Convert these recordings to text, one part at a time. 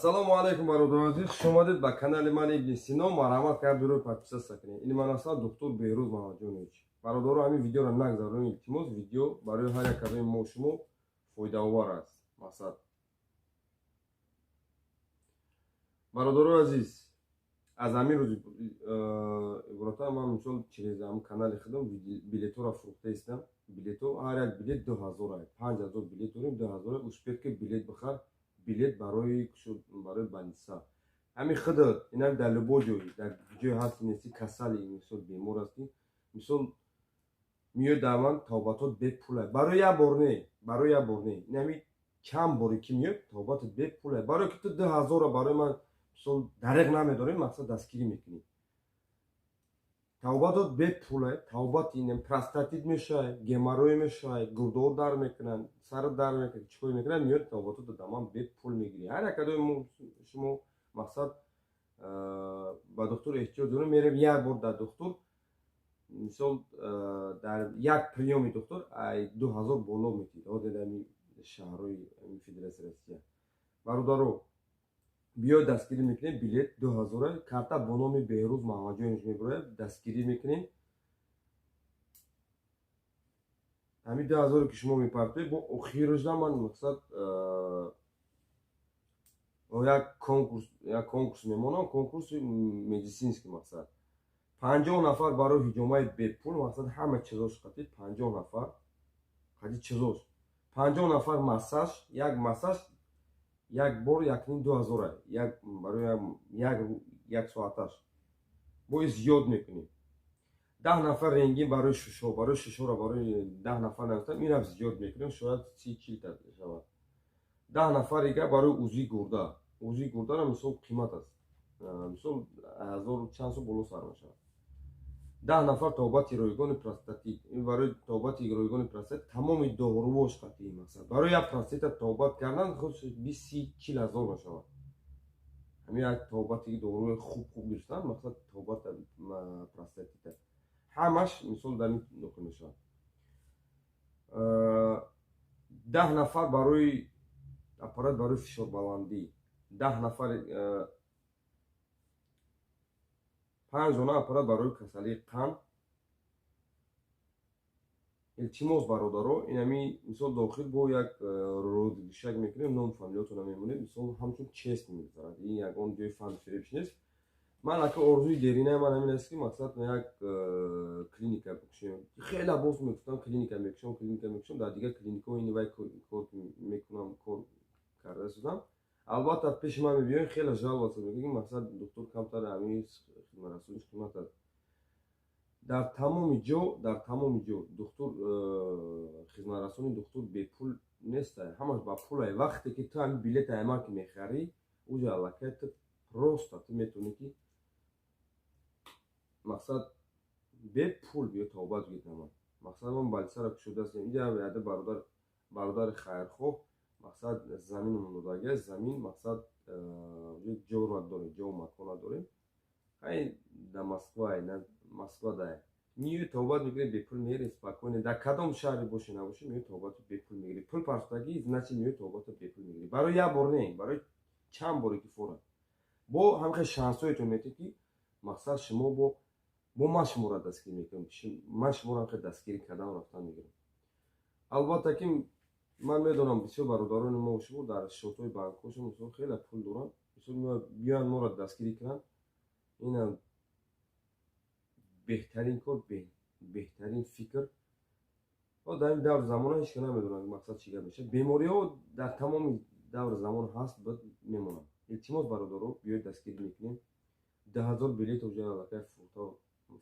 Ассалому алайкум, бародарони азиз, хуш омадед ба канали ман Ибни Сино. Марҳамат кард, бирӯи подписаться кунед. Ин ман ҳастам, доктор Беҳрӯз Муҳаммадҷонович. Бародаро, ҳамин видеоро нагзаронед, илтимос. Видео барои ҳар як кадоми мо шумо фоидаовар аст. Мақсад, бародарои азиз, аз ҳамин рӯз ибората ман, мисол, через ҳамин канали худам билетҳоро фурӯхта истам. Билетҳо, ҳар як билет 2000, 5000 билет дорем, 2000. Успеть ки билет бихар, билет барои больница. Ҳамин худат инам дар любой ҷой, дар ҷое ҳасти, нести, касали, мисол, бемор ҳастӣ, мисол, меои дар ман, табобатот бепула. Барои як бор не, барои як бор не, инами чанд боре ки меояд, табобатат бепула. Барое ки ту 2000-ро барои ман, мисол, дареғ намедорӣ, мақсад, дастгирӣ мекунӣ, табобатот бепула. Табобат инам простатит мешавад, геморрой мешавад, гурдоҳо дар мекунанд, сарат дар мекунад, чӣ кор мекунанд, меояд, табобатото дар ман бепул мегирӣ. Ҳар як кадоми шумо, мақсад, ба духтур эҳтиёҷ дорем, мерем як бор дар духтур, мисол, дар як приёми духтур ай 2000 боло метиҳед ҳозир ами шаҳрҳои Федератсияи Россия. Бародаро, биёед, дастгирӣ мекунем. Билет 2000, карта бо номи Беҳрӯз Муҳаммадҷонович мебирояд, дастгирӣ мекунем. Ҳамин 2000-ре ки шумо мепартоед, бо охирашда ман, мақсад, як конкурс мемонам, конкурси медицинский. Мақсад, 50 нафар барои ҳиҷомаи бепул, мақсад, ҳама чизош қатид, 50 нафар қади чизош, 50 нафар массаж. Як массаж, як бор якним 2000, як барои як соаташ, бои зиёд мекунем. 10 нафар рентген барои шушо, барои шушоро барои 10 нафар нафтам, инам зиёд мекунем, шояд 30-40 та шавад. 10 нафар дига барои УЗИ гурда. УЗИ гурдара, мисол, қимат аст, мисол, ҳазору чанд сум боло сар мешавад. 10 нафар табобати ройгони простатит. Ин барои табобати ройгони простатит, тамоми дорувош қатъи. Мақсад, барои як простата табобат кардан худ 20, 30, 40 ҳазор мешавад. Ҳамин як табобати доруи хуб хуб гирифтан, мақсад, табобат простатита ҳамаш, мисол, дар ин дохил мешавад. 10 нафар барои аппарат барои фишорбаландӣ, 10 нафар, панҷ дона аппарат барои касалии қанд. Илтимос, бародаро, инами, мисол, дохил бо як розыгрышак мекунем, ном фамилиятона мемонем, мисол, ҳамчун чест мегузарад. Ин ягон ҷои фанду фиребш нест. Ман ака, орзуи деринаи ман ҳамин аст, ки, мақсад, як клиника бикушем. Хеле боз мегуфтам, клиника мекушам, клиника мекушам. Дар дигар клиникаҳо ини вай кор мекунам, кор карда истодам. Албатта, пеши ман мебиёем, хеле жаловаться мекунем, мақсад, доктор, камтар ҳамин хидматрасониш қимат аст. Дар тамоми ҷо, дар тамоми ҷо духтур, хизматрасони духтур бепул неста, ҳамаш ба пулае. Вақте ки ту ҳамин билета айман ки мехарӣ, уҷа аллакай ту просто ту метавонӣ ки, мақсад, бепул биё табобат гирдаман. Мақсад, ман больницаро кушодаастем инҷа, яде бародар, бародари хайрхоҳ, мақсад, заминмон додагиаст, замин, мақсад, ҷоро дорем, ҷо макона дорем. Ҳай, дар Москва, Москва дай миёи, табобат мегирӣ, бепул мерӣ, спокойно. Дар кадом шаҳре бошӣ, набошӣ, миёи, табобату бепул мегирӣ. Пул партофтагӣ, значит, миёи, табобату бепул мегирӣ. Барои як бор не, барои чанд боре ки фора бо ҳамхел шансҳоятон метед, ки, мақсад, шумо бо ман шуморо дастгирӣ мекунам, ман шуморо ҳамхел дастгирӣ кардан рафтан мегирам. Албатта ки ман медонам, бисёр бародарони мо шумо дар счётҳои банкҳошон, мисол, хеле пул доранд, мисол, биёянд, моро дастгирӣ кунанд. Ина беҳтарин кор, беҳтарин фикр. Дар ин даври замона ҳеч ка намедонад, мақсад, чӣ гап мешавад. Бемориҳо дар тамоми даври замон ҳаст, мемонанд. Илтимос, бародаро, биёед, дастгирӣ мекунем. 10 000 билет уҷа аллакай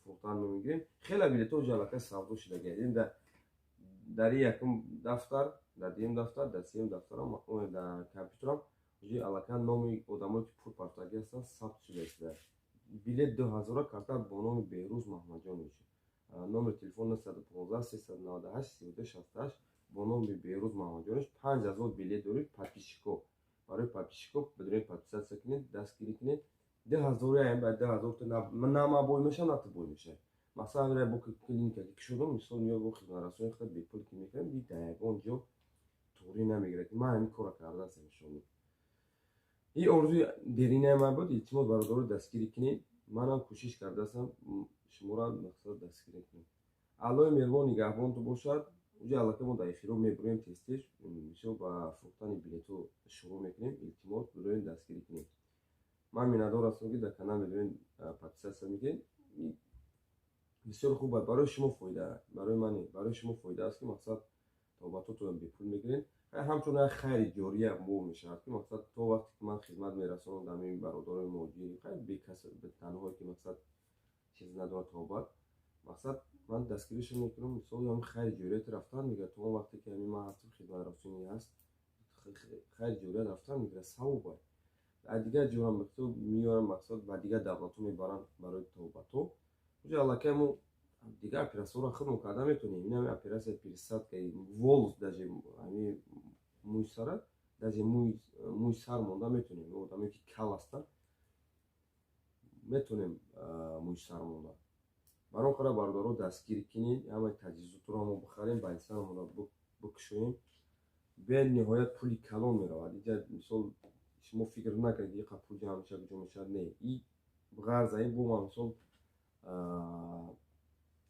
фурӯхтан мегирем. Хеле билетҳо уҷа аллакай савдо шудагиаст. Дар якум дафтар, дар дуюм дафтар, дар сеюм дафтарам, дар компютерам уҷа аллакай номи одамое ки пул партофтагӣ ҳастанд, сабт шуда истодааст. Билет 2000-а, карта бо номи Беҳрӯз Маҳмадҷонович, номери телефон 915 398 32 68, бо номи Беҳрӯз Маҳмадҷонович. 5000 билет доред. Подписчико, барои подписчико бидуред, подписаться кунед, дастгирӣ кунед. 2000 ба 2000 на ма бой мешавам, на ту бой мешавӣ. Масалан, бо клиника ки кушодам, мисол, меои, бо хизматрасони худ бепул ки мекунем, ди дар ягон ҷо туғрӣ намегирад, ки ман ҳамин корро кардаастам. Иншоалло. Ин орзуи деринаи ман буд. Илтимос, бародаро, дастгирӣ кунед. Манам кӯшиш кардаастам, шуморо мақсад дастгирӣ кунем. Аллои меҳрубон нигаҳбонту бошад. Уҷа аллакай мо дар эфиро мебурем, тез-тез мисол ба фурӯхтани билетҳо шурӯъ мекунем. Илтимос, бидорем, дастгирӣ кунем. Ман миннатдор ҳастам, ки дар канал медорем, подписаться мекунед. Бисёр хуб аст, барои шумо фоида, барои ман, барои шумо фоида аст, ки мақсад тобатотонро бепул мегиред. Ҳамчун як хайри ҷория мо мешавад, ки мақсад то вақте ки ман хизмат мерасонам дар миёни бародарои муҳоҷир, бекас, танҳое, ки мақсад чиз надорад, тобат мақсад ман дастгиришон мекунам. Мисол, ҳамин хайри ҷорият рафтан мегирад. То он вақте ки ҳамин ман ҳастам, хизматрасонӣ ҳаст, хайри ҷорият рафтан мегирад, савоб аст. Аз дигар ҷоам меорам, мақсад ба дигар давлатҳо мебарам барои тобатҳо. Уҷа аллакай мо дигар оператсияҳоро худмон карда метавонем. Ин ҳами оператсия, пересадка волос, даже ҳами мӯи сара, даже мӯи сар монда метавонем. Одаме ки кал ҳастанд, метавонем мӯи сар монда. Барои он қадар, бародаро, дастгирӣ кунед. Ҳамаи таҷҳизотро мо бихарем, больницаамонро бикушоем. Бениҳоят пули калон меравад иҷа. Мисол, шумо фикр накунед, ки иқа пул ҷамъ мешавад, куҷо мешавад. Не, и ғарза ин бо ман мисол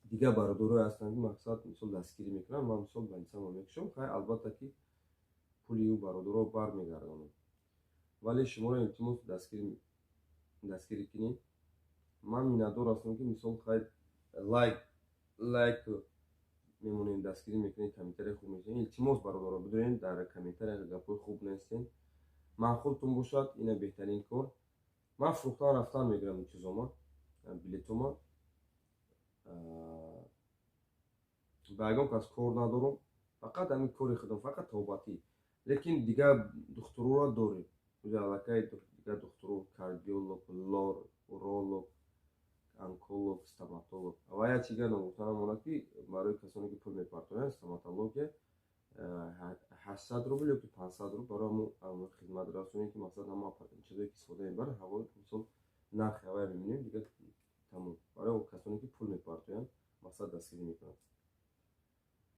дигар бародарое ҳастанд, ки мақсад мисол дастгирӣ мекунанд. Ман мисол больницаамро мекушом. Хай, албатта, ки пули ӯ бародаро бармегардонам, вале шуморо илтимос, дастгирӣ кунед. Ман миннатдор ҳастам, ки мисол хай лайк мемонем, дастгирӣ мекунед, комментария хуб мешавед. Илтимос, бародаро, бидонед, дар комментария гапҳои хуб нестен, маъқултон бошад, ина беҳтарин кор. Ман фурӯхтан рафтан мегирам чизома, билетома. Ба ягон кас кор надорам, фақат ҳамин кори худам, фақат тобатӣ. Лекин дигар духтуроро дорем аллакай, дигар духтуро: кардиолог, лор, уролог, онколог, стоматолог. Ва як чиза ногуфта намонад, ки барои касоне ки пул мепартоянд, стоматология 800 рубл ёки 500 рубл барои ҳамун хизматрасоне, ки мақсад ҳама чизое ки истифода мебарад, ҳаво мисол нархи ҳавая мебинем, дигар тамом. Барои касоне ки пул мепартоянд, мақсад дастгирӣ мекунем.